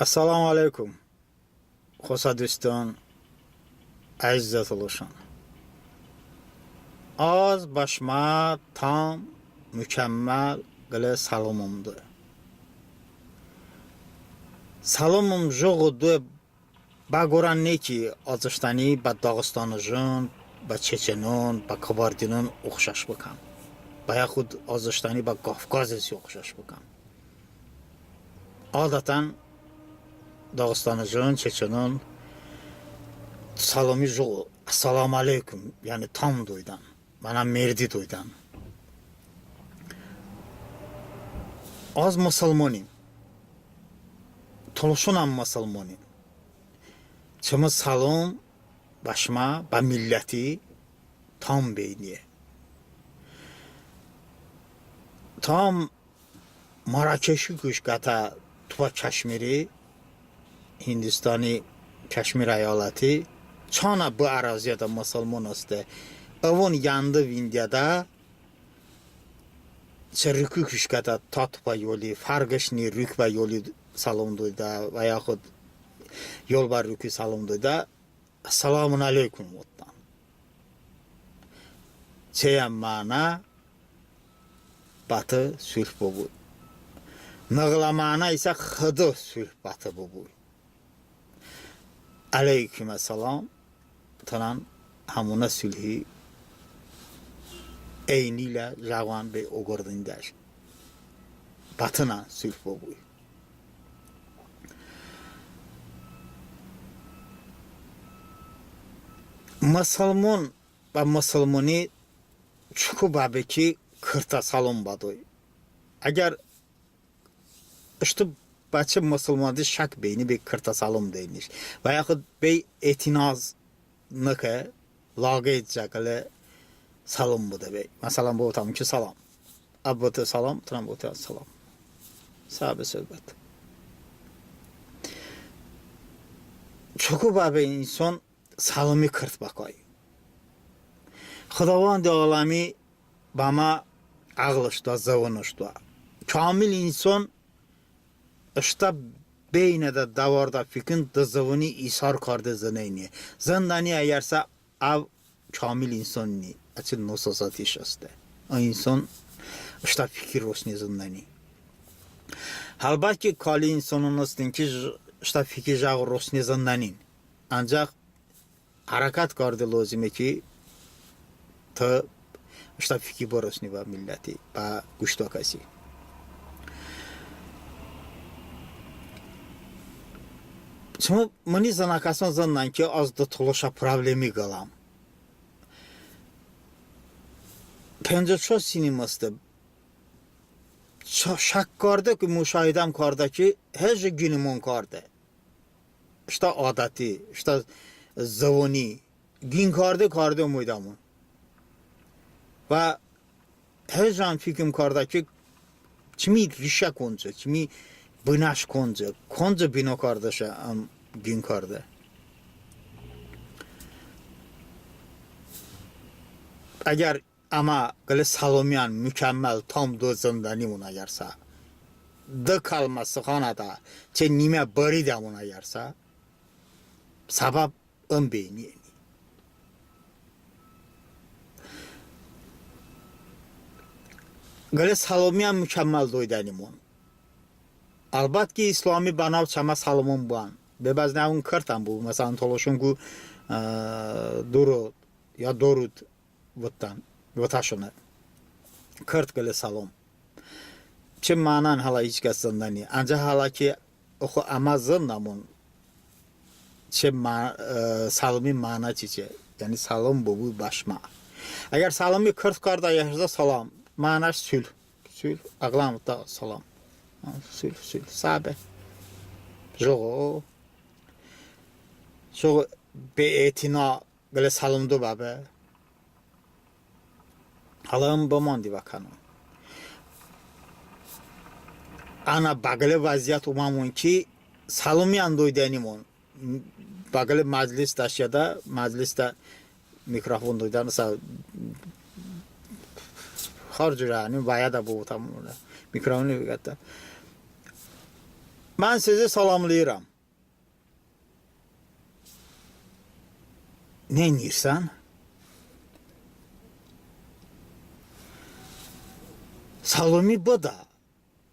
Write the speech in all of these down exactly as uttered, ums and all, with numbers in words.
Əssəlamu əleykum, xosə duston, əzizə tolışon. Az bə şımə tam, mukəmməl qılə səlomım doy. Səlomım jıqo doy, bə qorə ne ki, az ıştəni bə dağıstanıjon, bə çeçenon, bə kabardinon oxşaş bıkəm. Bə yaxud az ıştəni bə kavkazıjon oxşaş bıkəm. Adətən dağıstanıjon, çeçenon səlomi jıqo, əssəlamu əleykum, yəni tam doydən, bənə merdi doydən. Az mısılmonim, tolışonən mısılmonim. Çımı səlom bə şımə, bə milləti tam beyniye. Tam Mərəkəşiku qətə tobə Kəşmiri, Hindistani Kəşmir əyaləti, çanə bı əraziyədə mısılmon heste. Əvon yəndı vindeədə çı rukuku qətə ta tobə yoli, fərğış ni, ruk bə yoli səlom doydə və yaxud yol bə ruku səlom doydə, "Səlamun əleykum" votdən. Çəy məno bə tı sulh bıbu. Nığılə məno isə Xıdo sulh bə tı bıbu. Əleykumə səlam, tınən həmonə sulhi eynilə jıqoən bəy oqordındəş. Bə tınən sulh bıbu. Mısılmon bə mısılmoni çoko bəbe ki, kırtə səlom bə doy. Əgər ıştı bəçəy mısılmonədə şək beyni, bəy kırtə səlom deyniş. Və yaxud bəy etinaz nıkə, laqeydcə qılə səlom bıdə bəy. Məsələn, bıvotəmon ki, "Səlam." Əv bıvotə "Səlam", tınən bıvotə "Səlam". Səbə söhbət. Çoko bəbe inson səlomi kırt bəkay. Xıdovəndi aləmi bəmə əğlış doə, zıvonış doə. Kamil inson ıştə beynədə dəvardə fikon dı zıvoni isar karde zıneyniye. Zındəni əgərsə, əv kamil inson ni, əçəy nosozatiş heste. Ə inson ıştə fikir rosniye zındəni. Həlbət ki, kali insonon hestin ki, ıştə fikir jıqo rosniye zındənin. Ancəx hərəkət karde lozime ki, tı ıştə fikir bırosni bə milləti, bə quştə kəsi. Çımı, mıni zınə kəson zındən ki, az dı tolışə problemi qıləm. Pencə ço sinim heste. Şək kardə ki, muşahidəm kardə ki, hejo qinomon kardə. Iştə adəti, ıştə zıvoni qin kardə, kardə omeydəmon. Və hejo fikım kardə ki, çımi rişə konco, çımi bınəş konco, konco bino kardəşe ım qin kardə. Əgər əmə qılə səlomiyən mukəmməl tam doy zındənimon əgərsə, dı kəlmə sıxanədə çəy nimə bıridəmon əgərsə, səbəb ım beyniye ni. Qılə səlomiyən mukəmməl doydənimon. Əlbət ki, İslami bənav çəmə səlomon bən. Bəzən əvon kırtən bu, məsələn, tolışonku, ə, duru, ya dorud votdən, votəşone. Kırt qılə səlom. Çəy mənən hələ hiç kəs zındəni. Ancəx hələ ki oxo əmə zındəmon, çəy mə-, ə, səlomi məno çiçe. Yəni səlom bıbu bə şımə. Əgər səlomi kırt kardə, yəni səlam, mənoş sulh. Sulh, əğlən votdə səlam. Ha, sulh, sulh. Səbə. Jıqo. Jıqo bə etina qılə səlom doy bəbe. Hələ ım bımandi bə kəno. Ənə bə qılə vəziyyət oməmon ki, səlomiyən doydənimon. Bə qılə məclis dəşeədə, məclisədə mikrofon doydən, sə har cürə, yəni, vəyədə bıvotəmon, mikrofoni vəqətdə. Mən sizi salamlayıram. Neynirsən? Salomi bıdə.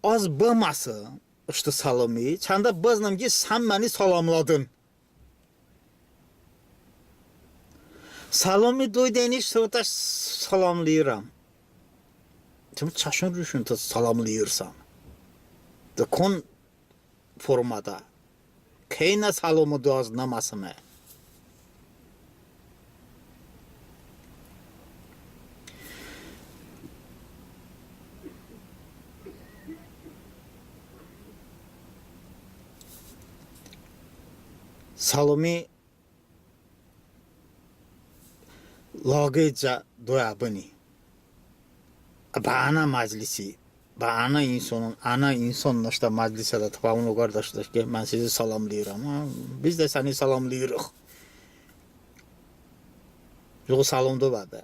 Az bıməsın ıştı salomi. Çandə bıznım ki, sən məni salamladın. Salomi doydəniş, sırtə salamlayıram. Çımı çəşon ruşon tı salamlayırsan. Tı kon formadə? Keynə salomi do az nıməsıme. Salomi laqeydcə doy əbıni. Bə ənə məclisi, bə ənə insonon, ənə inson nıştə məclisədə tı bəvon oqar daşdəş ki, mən sizi salamlayıram. Ha, biz də səni salamlayırıq. Yox, salom do bəbe.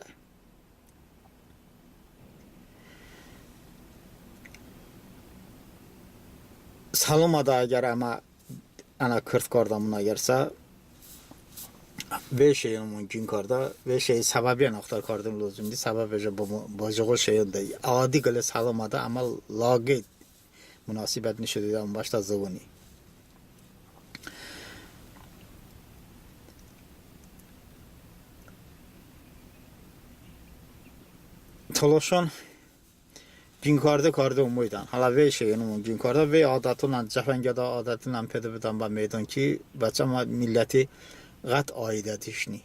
Salomədə əgər əmə ənə kırt kardəmon əgərsə, vey şeyonımon qin kardə, vey şeyi səbəbiyən axtar kardeym lozimdi, səbəbiyən bı, bı jıqo şeyon de. Adi qılə salomədə əmə laqeyd munasibət nişo doydəmon bəştə zıvoni. Tolışon qin kardə kardə omeydən. Hələ vey şeyonımon qin kardə, vey adətonən, cəfəngiyədə adətonən pedo bedən bə meydon ki, bəçəmə milləti ğət aidətış ni.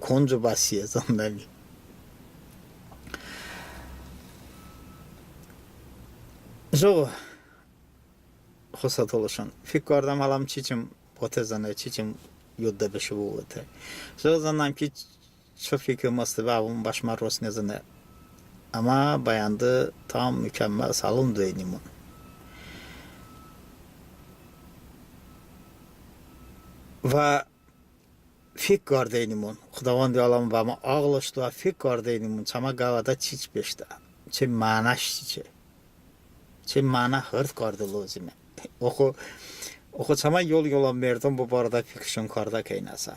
Konco bəsiye zındəmi. Jıqo, xosə tolışon. Fik kardəm hələm çiçım vote zıne, çiçım yodədə beşe bıvote. Jıqo zındəm ki, çı fikir mıstı bəvon bəşmə rosne zıne. Əmə bə yəndı tam mukəmməl salom doydəmon. Və fik kardeydəmon, Xıdavəndi-aləm bəmə ağlış doə, fik kardeydəmon, çəmə qəvədə çiç beşedə, çəy mənəş çiçe, çəy mənə hırd karde lozime. Oxo, oxo çəmə yol-yolə merdon bı barədə fikışon kardə keynəsə.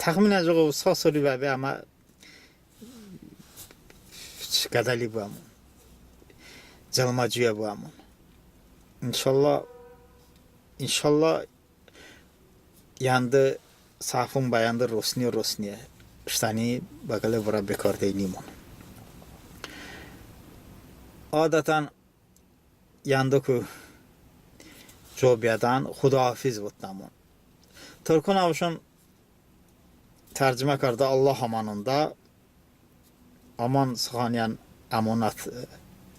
Təxminən jıqo sa sori bəbe əmə qədəli bıəmon, cılmə-cuyə bıəmon. İnşallah, inşallah yəndı səhvon bə yəndı rosniye-rosniye ıştəni bə qılə vırə bekardeydəmon. Adətən yəndıku co biyədən xudahafiz votdəmon. Tırkon əvışon tərcımə kardə Allah amanında. Aman sıxaniyən əmonət,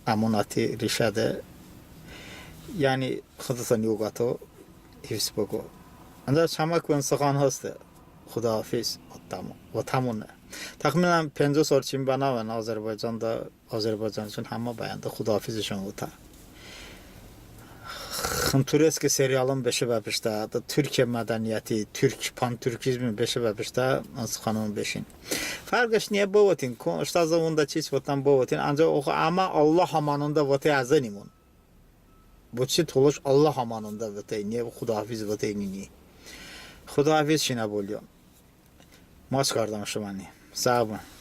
əmonəti rişədə. Yəni Xıdo tı niyə qətı, hifz bıko. Ancəx çəmə kon sıxan heste, xudahafiz votəmon, votəmone. Təxminən penco sor çımi bənav Azərbaycanədə, Azərbaycançiyon həmmə bə yəndı xudahafizışon votə. Xım tureski serialon beşe bəpeştə, da Türkiyə mədəniyyəti, türk, pantürkizmi beşe bəpeştə, ın sıxanon beşin. Fərğış niye, bıvotin, kon ıştə zıvonədə çiç votən bıvotin, ancəx oxo əmə Allah amanında vote əzınimon. Boçi tolış Allah amanında votey, niye xudahafiz votey nini. Xudahafiz şinə boliyon. Maç kardəm şıməni. Sağ olun.